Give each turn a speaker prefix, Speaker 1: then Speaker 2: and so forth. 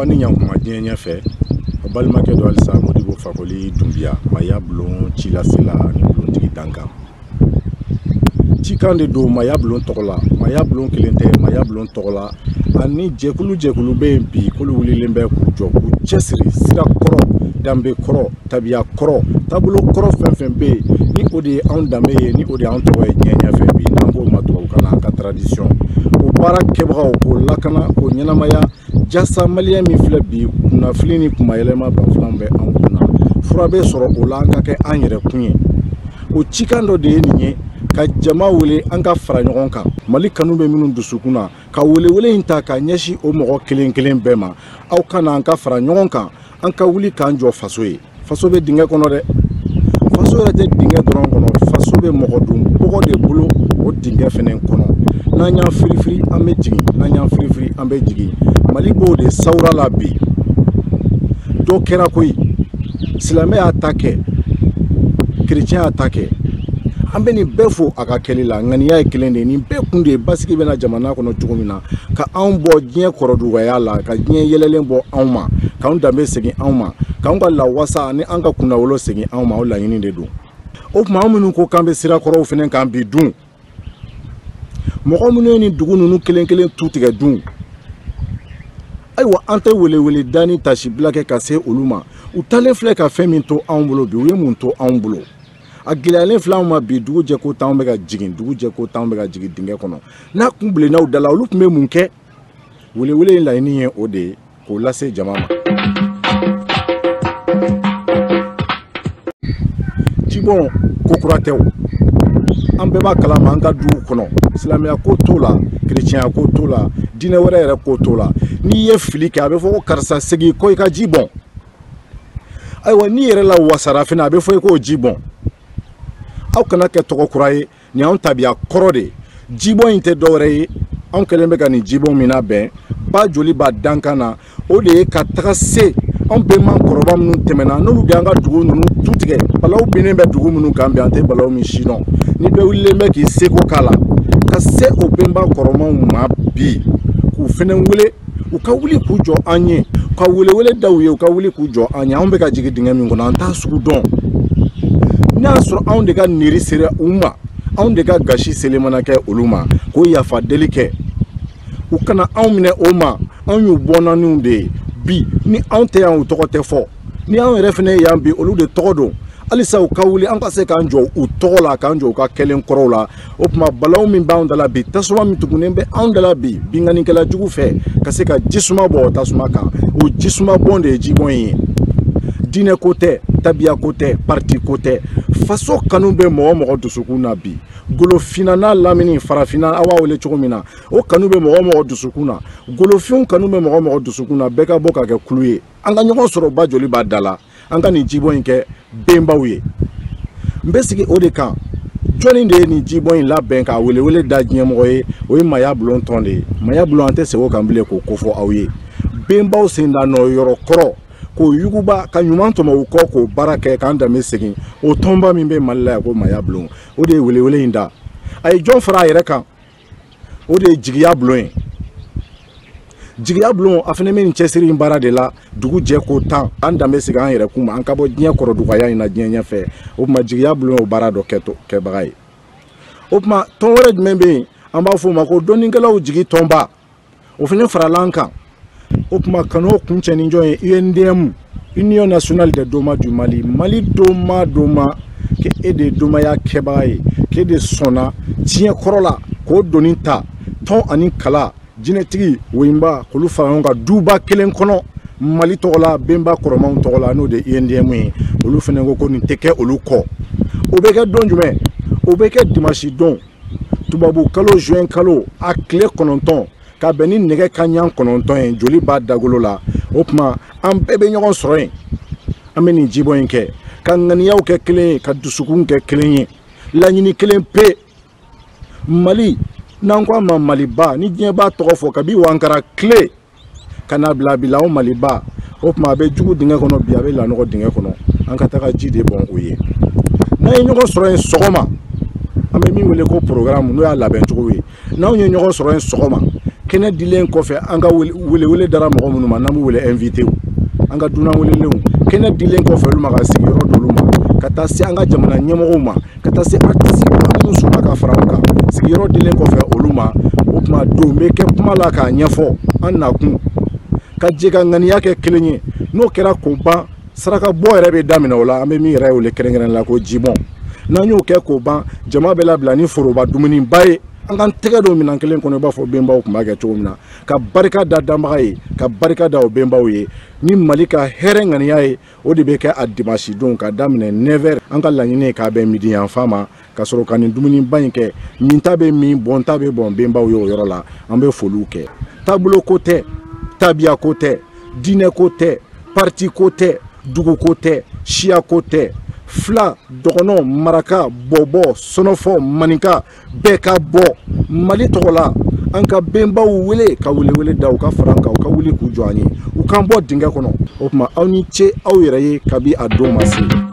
Speaker 1: Awa ni ɲankuma diɲɛ ɲɛfɛ, a balimakɛ dɔ halisa Modibo Fakoli Dunbiya, Maya bulon cilasela ni bulontigi dankan. Cikan de don Maya bulon tɔgɔ la. Maya bulon kelen tɛ, Maya bulon tɔgɔ la ani jɛkulu jɛkulu bɛ yen bi k'olu wulilen bɛ k'u jɔ k'u cɛsiri sira kɔrɔ, danbe kɔrɔ, tabiya kɔrɔ, taabolo kɔrɔ fɛn fɛn bɛ yen ni o de ye anw danbe ye, ni o de y'anw tɔgɔ ye diɲɛ ɲɛfɛ bi, n'an k'o ma tubabukan na an ka tradition. O baara kɛbagaw k'o lakana k'o ɲɛnamaya jasa maliyɛn min filɛ bi kunnafili ni kumayɛlɛma banfilanw bɛ anw kun na, fura bɛ sɔrɔ o la an ka kɛ an yɛrɛ kun ye. O cikan dɔ de ye nin ye, ka jama wele an ka fara ɲɔgɔn kan, Mali kanu bɛ minnu dusukun na, ka welewele in ta ka ɲɛsin o mɔgɔ kelen kelen bɛɛ ma. Aw ka na an ka fara ɲɔgɔn kan, an ka wuli k'an jɔ faso ye. Faso bɛ dingɛ kɔnɔ dɛ, faso yɛrɛ tɛ dingɛ dɔrɔn kɔnɔ, faso bɛ mɔgɔ dun bɔgɔ de bolo o dingɛ fɛnɛ kɔnɔ. N'an y'an firifiri an bɛ jigin, n'an y'an firifiri an bɛ jigin. Mali b'o de sawura la bi. Dɔ kɛra koyi, silamɛ y'a ta kɛ, kerecɛn y'a ta kɛ, an bɛ nin bɛɛ fo a ka kɛli la. Ŋaniya ye kelen de ye, nin bɛɛ kun de ye basigi bɛna jamana kɔnɔ cogo min na, ka anw bɔ diɲɛ kɔrɔdugaya la, ka diɲɛ yɛlɛlen bɔ anw ma, k'anw danbe segin anw ma, k'anw ka lawasa ani an ka kunnawolo segin anw ma. O laɲini de don. O tuma anw minnu ko k'an bɛ sirakɔrɔw fɛnɛ kan bi dun, mɔgɔ minnu ye nin dugu ninnu kelen kelen tu tigɛ dun, ayiwa an tɛ welewele da ni tasibila kɛ ka se olu ma. U taalen filɛ ka fɛn min to anw bolo bi, u ye mun to anw bolo? A gɛlɛyalen filɛ anw ma bi, dugu jɛ ko t'anw bɛ ka jigin, dugu jɛ ko t'anw bɛ ka jigin dingɛ kɔnɔ. N'a kun bilenna u da la, olu tun bɛ mun kɛ? Welewele in laɲini ye o de ye, k'o lase jama ma. Jibɔn ko kura tɛ o, an bɛɛ b'a kalama an ka duw kɔnɔ, silamɛya ko t'o la, kerecɛnya ko t'o la, diinɛ wɛrɛ yɛrɛ ko t'o la. N'i ye fili kɛ, a bɛ fɔ ko karisa segin kɔ i ka ji bɔn. Ayiwa n'i yɛrɛ la wasara fɛnɛ, a bɛ fɔ i k'o ji bɔn. Aw kana kɛ tɔgɔ kura ye, nin y'anw tabiya kɔrɔ de ye. Jibɔn in tɛ dɔwɛrɛ ye, anw kɛlen bɛ ka nin jibɔn min labɛn ba joli b'a dankan na, o de ye ka taga se anw bɛnba kɔrɔba minnu tɛmɛna, n'olu de y'an ka dugu ninnu tu tigɛ. Balawu binnen bɛ dugu minnu kan bi, an tɛ balawu min si dɔn, ni bɛɛ wulilen bɛ k'i seko k'a la, ka se o bɛnba kɔrɔmaw ma bi, k'u fɛnɛ wele u ka wuli k'u jɔ an ye, ka welewele da u ye u ka wuli k'u jɔ an ye. Anw bɛ ka jigin dingɛ min kɔnɔ, an t'a sugu dɔn. N'a y'a sɔrɔ anw de ka niri sera u ma, anw de ka gasi selen mana kɛ olu ma, k'o yafa deli kɛ, u kana anw minɛ o ma. Anw y'u bɔnnaninw de ye bi, ni anw tɛ yan u tɔgɔ tɛ fɔ, ni anw yɛrɛ fɛnɛ ye yan bi, olu de tɔgɔ don. Halisa u ka wuli an ka se k'an jɔ u tɔgɔ la, k'an jɔ u ka kɛlen kɔrɔw la. O tuma balawu min b'anw da la bi, tasuma min tugunnen bɛ anw da la bi binkannikɛla jugu fɛ, ka se ka jisuma bɔ o tasuma kan, o jisuma bɔn de ye jibɔn ye. Diinɛ ko tɛ, tabiya ko tɛ, parti ko tɛ, faso kanu bɛ mɔgɔ mɔgɔ dusukun na bi, golofinna n'a lamini farafinna aw b'a wele cogo min na, o kanu bɛ mɔgɔ mɔgɔ dusukun na, golofinw kanu bɛ mɔgɔ mɔgɔ dusukun na, bɛɛ ka bɔ ka kɛ kulu ye, an ka ɲɔgɔn sɔrɔ ba joli b'a da la, an ka nin jibɔn in kɛ benbaw ye. N bɛ sigi o de kan. Jɔnni de ye nin jibɔn in labɛn k'a welewele da diɲɛmɔgɔ ye? O ye Maya bulon tɔn de ye. Maya bulon, an tɛ segin o kan bilen k'o kofɔ aw ye. Benbaw sen da nɔ yɔrɔ kɔrɔ k'o yuguba ka ɲuman tɔmɔ u kɔ, k'o baara kɛ k'an danbe segin, o tɔnba min bɛ Mali la yan ko Maya bulon, o de ye welewele in da. A ye jɔn fara a yɛrɛ kan? O de ye jigiya bulon ye. Jigiya bulon, a fana bɛ nin cɛsiri in baara de la, dugu jɛ ko tan, an danbe segin an yɛrɛ kun ma, an ka bɔ diɲɛ kɔrɔdugaya in na diɲɛ ɲɛfɛ. O tuma jigiya bulon y'o baara dɔ kɛbaga ye. O tuma tɔn wɛrɛ jumɛn bɛ yen? An b'a fɔ o ma ko dɔnnikɛlaw jigi tɔnba, o fana farala an kan. O tuma kan'o kuncɛ ni jɔn ye? UNDM, Union nationale des Domas du Mali. Mali doma doma, k'e de ye domaya kɛbaga ye, k'e de sɔnna diɲɛ kɔrɔ la k'o doni ta, tɔn ani kala, jinɛtigi woyinba, k'olu fara ɲɔgɔn kan duba kelen kɔnɔ Mali tɔgɔ la, benba kɔrɔmanw tɔgɔ la, n'o de ye UNDM ye. Olu fana ko ko nin tɛ kɛ olu kɔ. O bɛ kɛ don jumɛn? O bɛ kɛ dimanche don, tubabu kalo juin kalo a tile 9, ka bɛn ni nɛgɛ kanɲɛ 9 ye, joli b'a dagolo la. O tuma an bɛɛ bɛ ɲɔgɔn sɔrɔ yen, an bɛ nin jibɔn in kɛ, ka ŋaniyaw kɛ kelen ye, ka dusukun kɛ kelen ye, laɲini kelen pe. Mali, n'an ko a ma Maliba, ni diɲɛ b'a tɔgɔ fɔ kabi Wankara tile ka n'a bila bi la, o Maliba. O tuma a bɛ jugu dingɛ kɔnɔ bi, a bɛ lanɔgɔ dingɛ kɔnɔ, an ka taga ji de bɔn o ye. N'an ye ɲɔgɔn sɔrɔ yen sɔgɔma, an bɛ min wele ko programme, n'o y'a labɛn cogo ye. N'anw ye ɲɔgɔn sɔrɔ yen sɔgɔma, Kɛnɛ dilen kɔfɛ, an ka welewele dara mɔgɔ minnu ma, n'an b'u wele invité, an ka dunan welelenw, kɛnɛ dilen kɔfɛ olu ma, ka sigiyɔrɔ d'olu ma, ka taa se an ka jamana ɲɛmɔgɔw ma, ka taa se artiste minnu sɔnna ka fara an kan, sigiyɔrɔ dilen kɔfɛ olu ma, o tuma don bɛ kɛ kuma la k'a ɲɛfɔ an nakun, ka jɛ ka ŋaniya kɛ kelen ye. N'o kɛra k'o ban, saraka bɔ yɛrɛ bɛ daminɛ o la, an bɛ min yɛrɛ wele kɛrɛnkɛrɛnnen la ko jibɔn. N'an y'o kɛ k'o ban, jama bɛ labila ni foroba dumuniba ye. An k'an tɛgɛ don minɛn kelen kɔnɔ, i b'a fɔ benbaw tun b'a kɛ cogo min na, ka barika da danbaga ye, ka barika da o benbaw ye ni Mali ka hɛrɛ ŋaniya ye. O de bɛ kɛ a dimanche don ka daminɛ 9h. An ka laɲini ye k'a bɛn midi yanfan ma, ka sɔrɔ ka nin dumuniba in kɛ. Min ta bɛ min, bɔn ta bɛ bɔn benbaw ye o yɔrɔ la. An bɛ foliw kɛ. Taabolo ko tɛ, tabiya ko tɛ, diinɛ ko tɛ, parti ko tɛ, dugu ko tɛ, siya ko tɛ. Fila, dɔgɔnɔ, maraka, bɔbɔ, sɔnɔfɔ, maninka, bɛɛ ka bɔ Mali tɔgɔ la. An ka benbaw wele ka welewele da, u ka fara an kan, u ka wuli k'u jɔ an ye, u k'an bɔ dingɛ kɔnɔ. O tuma, aw ni ce aw yɛrɛ ye kabi a don ma se.